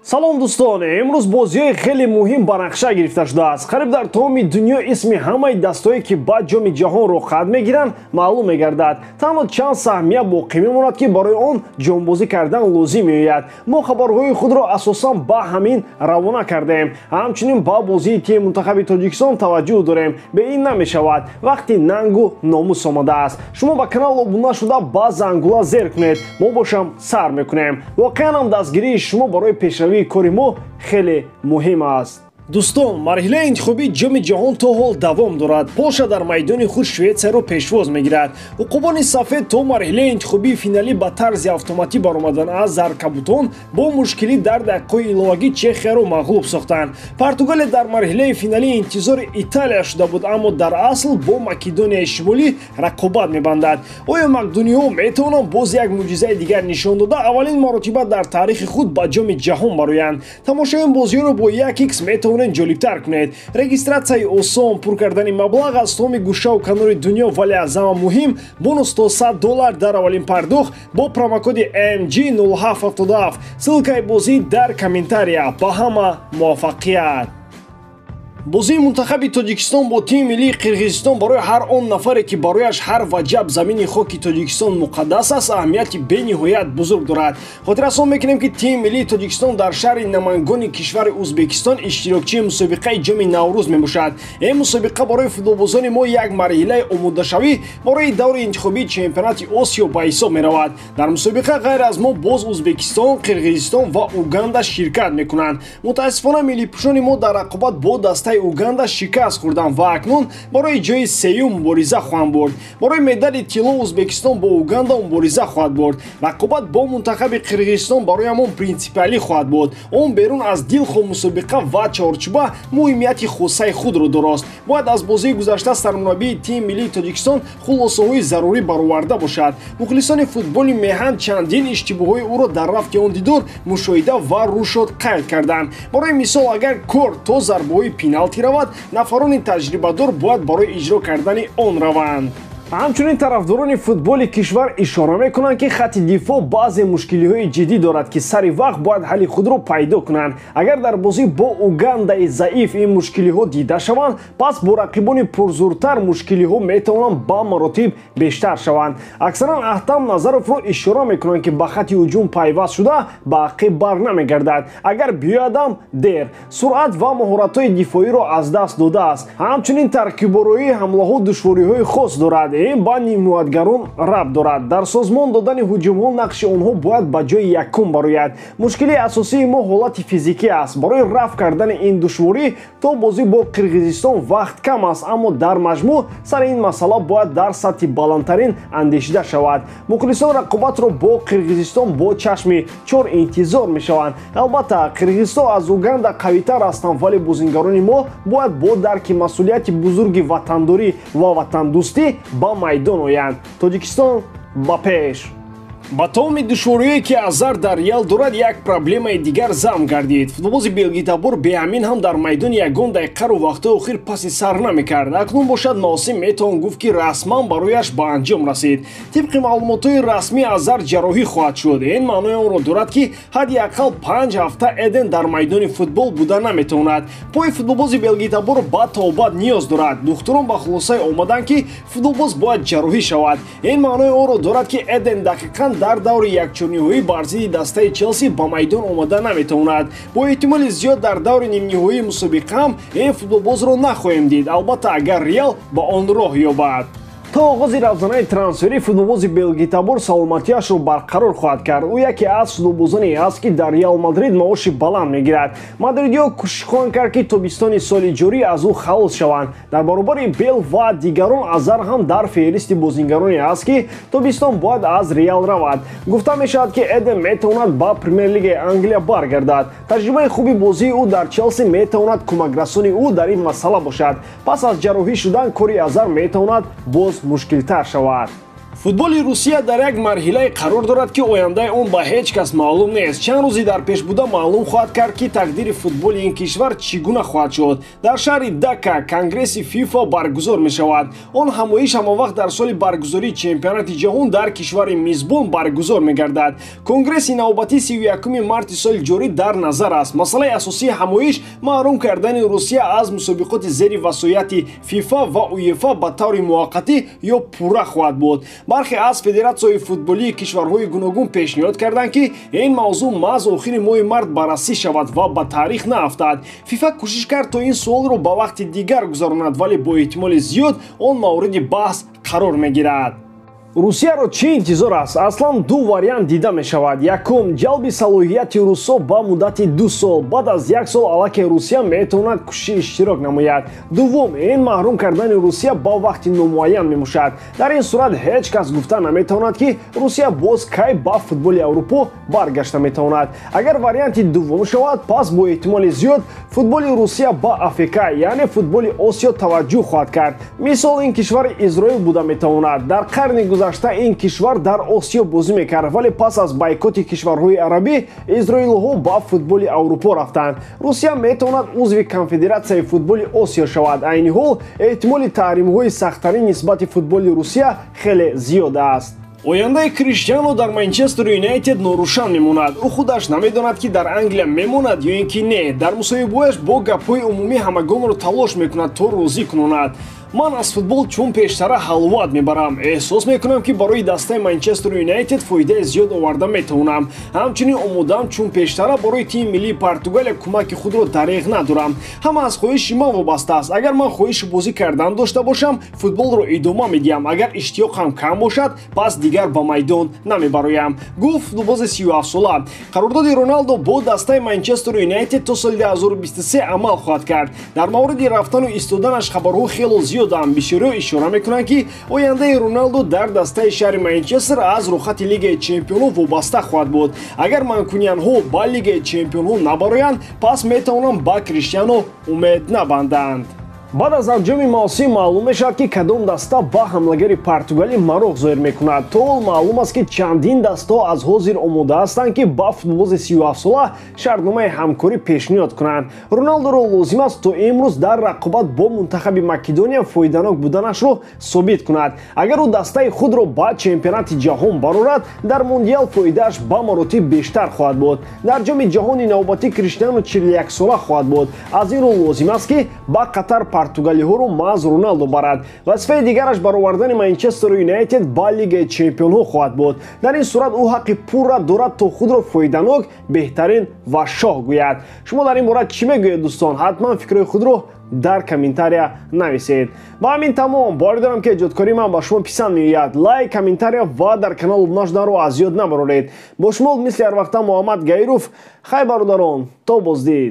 Салом дӯстон, имрӯз бозиҳои хеле муҳим ба нақша гирифта шудааст. Қариб дар тамоми дунё исми ҳамаи дастҳое, ки ба ҷоми ҷаҳон роҳхат мегиранд, маълум мегардад. Танҳо чанд саҳмия боқӣ мемонад, ки барои он ҷонбозӣ кардан лозим меояд. Мо хабарҳои худро асосан ба ҳамин равона кардаем. Ҳамчунин ба бозии тими мунтахаби Тоҷикистон таваҷҷӯҳ дорем. Бе ин намешавад. Вақти нангу номус омадааст. Шумо ба канал обуна шуда ба зангула зер кунед. Мо бошам сар мекунем. Воқеан ҳам дастгирии шумо барои пешравии кори мо хеле муҳим аст. Дӯстон, марҳилаи интихобии ҷоми ҷаҳон то ҳол давом дорад. Полша дар майдони худ Шветсияро пешвоз мегирад. Уқубони сафед то марҳилаи интихобии финалӣ ба тарзи автоматӣ баромадан аз заркабутон бо мушкилӣ дар дақиқаҳои иловагӣ Чехияро мағлуб сохтанд. Португалия дар марҳилаи финалӣ интизори Италия шуда буд, аммо дар асл бо Македонияи Шимолӣ рақобат мебандад. Оё мақдуниҳо метавонанд боз як мӯъҷизаи дигар нишон дода аввалин маротиба дар таърихи худ ба ҷоми ҷаҳон бароянд? Тамошои ин бозиҳоро бо 1x метавонед ҷолибтар кунед. Регистратсияи осон, пур кардани маблағ аз тамоми гӯшаву канори дунё, вале аз ҳама муҳим бонус то $100 дар аввалин пардохт бо промокоди MG0777. Ссылкаи бозӣ дар комментария. Ба ҳама муваффақият! Бозии мунтахаби Тоҷикистон бо тими миллии Қирғизистон барои ҳар он нафаре, ки барояш ҳар ваҷаб замини хоки Тоҷикистон муқаддас аст, аҳамияти бениҳоят бузург дорад. Хотиррасон мекунем, ки тими миллии Тоҷикистон дар шаҳри Намангони кишвари Узбекистон иштирокчии мусобиқаи ҷоми Наврӯз мебошад. Ин мусобиқа барои футболбозони мо як марҳилаи омодашавӣ барои даври интихобии чемпионати Осиё ба ҳисоб меравад. Дар мусобиқа ғайр аз мо боз Узбекистон, Қирғизистон ва Уганда ширкат мекунанд. Мутаассифона, миллипӯшони мо дар рақобат бо даста Уганда шикаст хӯрданд ва акнун барои ҷои сеюм мубориза хоҳанд бурд. Барои медали тилло Узбекистон бо Уганда мубориза хоҳад бурд. Рақобат бо мунтахаби Қирғизистон барои ҳамон принсипиалӣ хоҳад буд. Он берун аз дилхоҳ мусобиқа ва чорчӯба муҳимияти хосаи худро дорост. Бояд аз бозии гузашта сармураббии тими миллии Тоҷикистон хулосаҳои зарурӣ бароварда бошад. Мухлисони футболи меҳан чандин иштибоҳҳои ӯро дар рафти он дидор мушоҳида ва рӯшод қайд карданд. Барои мисол, агар кор то зарбаҳои пеналти равад, нафарони таҷрибадор бояд барои иҷро кардани он раванд. Ҳамчунин тарафдорони футболи кишвар ишора мекунанд, ки хатти дифоъ баъзе мушкилиҳои ҷиддӣ дорад, ки сари вақт бояд ҳалли худро пайдо кунанд. Агар дар бозӣ бо Угандаи заиф ин мушкилиҳо дида шаванд, пас бо рақибони пурзуртар мушкилиҳо метавонанд ба маротиб бештар шаванд. Аксаран Аҳтам Назаровро ишора мекунанд, ки ба хатти ҳуҷум пайваст шуда ба ақиб бар намегардад. Агар биёядам дер, суръат ва маҳоратҳои дифоиро аз даст додааст. Ҳамчунин таркибороии ҳамлаҳо душвориҳои хос дорад. Ин ба нимҳоятгарон рабт дорад. Дар созмон додани ҳуҷумҳо нақши онҳо бояд ба ҷои якум барояд. Мушкилии асосии мо ҳолати физикӣ аст. Барои рафъ кардани ин душворӣ то бозӣ бо Қирғизистон вақт кам аст, аммо дар маҷмӯъ сари ин масъала бояд дар сатҳи баландтарин андешида шавад. Мухлисон рақобатро бо Қирғизистон бо чашми чор интизор мешаванд. Албатта, Қирғизистон аз Уганда қавитар ҳастанд, вале бозингарони мо бояд бо дарки масъулияти бузурги ватандорӣ ва ватандӯстӣ ба майдон оянд. Тоҷикистон ба пеш! Ба тамоми душвориҳое, ки Азар дар Реал дорад, як проблемаи дигар зам гардид. Футболбози белгитабор беамин ҳам дар майдони ягон дақиқаро вақтҳои охир паси сар намекард. Акнун бошад, мавсим метавон гуфт, ки расман барояш ба анҷом расид. Тибқи маълумотҳои расмӣ, Азар ҷарроҳӣ хоҳад шуд. Ин маънои онро дорад, ки ҳадди ақал 5 ҳафта Эден дар майдони футбол буда наметавонад. Пои футболбози белгитабор ба табобат ниёз дорад. Духтурон ба хулосае омаданд, ки футболбоз бояд ҷарроҳӣ шавад. Ин маънои онро дорад, ки Эден дақиқан дар даври якчорниҳоӣ бар зидди дастаи Челси ба майдон омада наметавонад. Бо эҳтимоли зиёд дар даври нимниҳоии мусобиқа ҳам ин футболбозро нахоҳем дид, албатта, агар Реал ба он роҳ ёбад. То оғози равзанаи трансферӣ футболбози белгитабор саломатиашро барқарор хоҳад кард. Ӯ яке аз футболбозоне аст, ки дар Реал Мадрид маоши баланд мегирад. Мадридиҳо кӯшиш хоҳанд кард, ки тобистони соли ҷорӣ аз ӯ халос шаванд. Дар баробари Бел ва дигарон Азар ҳам дар феҳристи бозингароне аст, ки тобистон бояд аз Реал равад. Гуфта мешавад, ки Эден метавонад ба Премер-лигаи Англия баргардад. Таҷрибаи хуби бозии ӯ дар Челси метавонад кӯмакрасони ӯ дар ин масъала бошад. Пас аз ҷарроҳӣ шудан кори Азар метавонад боз мушкилтар шавад. Футболи Русия дар як марҳилае қарор дорад, ки ояндаи он ба ҳеҷ кас маълум нест. Чанд рӯзи дар пеш буда маълум хоҳад кард, ки тақдири футболи ин кишвар чӣ гуна хоҳад шуд. Дар шаҳри Дака конгресси ФИФА баргузор мешавад. Он ҳамоиш ҳамавақт дар соли баргузории чемпионати ҷаҳон дар кишвари мизбон баргузор мегардад. Конгресси навбатӣ 31 марти соли ҷорӣ дар назар аст. Масъалаи асосии ҳамоиш маҳрум кардани Русия аз мусобиқоти зери васояти ФИФА ва УЕФА ба таври муваққатӣ ё пурра хоҳад буд. Бархе аз федератсияҳои футболии кишварҳои гуногун пешниҳод карданд, ки ин мавзӯъ маҳз охири моҳи март баррасӣ шавад ва ба таърих наафтад. ФИФА кӯшиш кард, то ин суолро ба вақти дигар гузаронад, вале бо эҳтимоли зиёд он мавриди баҳс қарор мегирад. Русияро чӣ интизор аст? Аслан ду вариант дида мешавад. Якум, ҷалби салоҳияти русҳо ба муддати 2 сол. Баъд аз 1 сол аллакай Русия метавонад кӯшиши иштирок намояд. Дуввум, ин маҳрум кардани Русия ба вақти номуайян мемошад. Дар ин сурат ҳеҷ кас гуфта наметавонад, ки Русия боз кай ба футболи Аврупо баргашта метавонад. Агар варианти дуввум шавад, пас бо эҳтимоли зиёд футболи Русия ба АФК, яъне футболи Осиё таваҷҷӯҳ хоҳад кард. Мисол, ин кишвари Изроил буда метавонад. Дар қарни гузашта ин кишвар дар Осиё бозӣ мекард, вале пас аз бойкоти кишварҳои арабӣ изроилҳо ба футболи Аврупо рафтанд. Русия метавонад узви конфедератсияи футболи Осиё шавад. Айни ҳол эҳтимоли таҳримҳои сахттарин нисбати футболи Русия хеле зиёд аст. Ояндаи Криштиано дар Манчестер Юнайтед норӯшан мемонад. Ӯ худаш намедонад, ки дар Англия мемонад ё ин ки не. Дар мусоҳибаҳояш бо гапҳои умумӣ ҳамагонро талош мекунад, то розӣ кунонад. Ман аз футбол чун пештара ҳаловат мебарам. Эҳсос мекунам, ки барои дастаи Манчестер Юнайтед фоидаи зиёд оварда метавонам. Ҳамчунин омодаам чун пештара барои тими миллии Португалия кӯмаки худро дареғ надорам. Ҳама аз хоҳиши ман вобаста аст. Агар ман хоҳиши бозӣ кардан дошта бошам, футболро идома медиҳам. Агар иштиёқам кам бошад, пас дигар ба майдон намебароям, гуфт футболбози 37-сола. Қарордоди Роналдо бо дастаи Манчестер Юнайтед то соли 2023 амал хоҳад кард. Дар мавриди рафтану истоданаш хабарҳо хело зиёд. Бисёриҳо ишора мекунанд, ки ояндаи Роналдо дар дастаи шаҳри Манчестер аз рухати Лигаи чемпионҳо вобаста хоҳад буд. Агар манкуниянҳо ба Лигаи чемпионҳо набароянд, пас метавонанд ба Криштиано умед набанданд. Баъд аз анҷоми мавсим маълум мешавад, ки кадом даста ба ҳамлагари португалӣ мароқ зоҳир мекунад. То ҳол маълум аст, ки чандин дастаҳо аз ҳозир омода ҳастанд, ки ба футболбози 37-сола шартномаи ҳамкорӣ пешниҳод кунанд. Роналдоро лозим аст, то имрӯз дар рақобат бо мунтахаби Македония фоиданок буданашро собит кунад. Агар ӯ дастаи худро ба чемпионати ҷаҳон барорад, дар мундиал фоидааш ба маротиб бештар хоҳад буд. Дар ҷоми ҷаҳони навбатӣ Криштиану 41-сола хоҳад буд. Аз ин рӯ лозим аст, ки ба Қатар португалиҳоро маҳз Роналдо барад. Вазифаи дигараш баровардани Манчестер Юнайтед ба Лигаи чемпионҳо хоҳад буд. Дар ин сурат ӯ ҳаққи пурра дорад, то худро фоиданок, беҳтарин ва шоҳ гӯяд. Шумо дар ин бора чӣ мегӯед, дӯстон? Ҳатман фикрҳои худро дар комментария нависед. Ба ҳамин тамом. Боварӣ дорам, ки эҷодкории ман ба шумо писанд меояд. Лайк, комментария ва дар канал обуна шуданро аз ёд набароред. Бо шумо мисли ҳар вақта Муҳаммад Гаиров. Хай, бародарон, то боздид.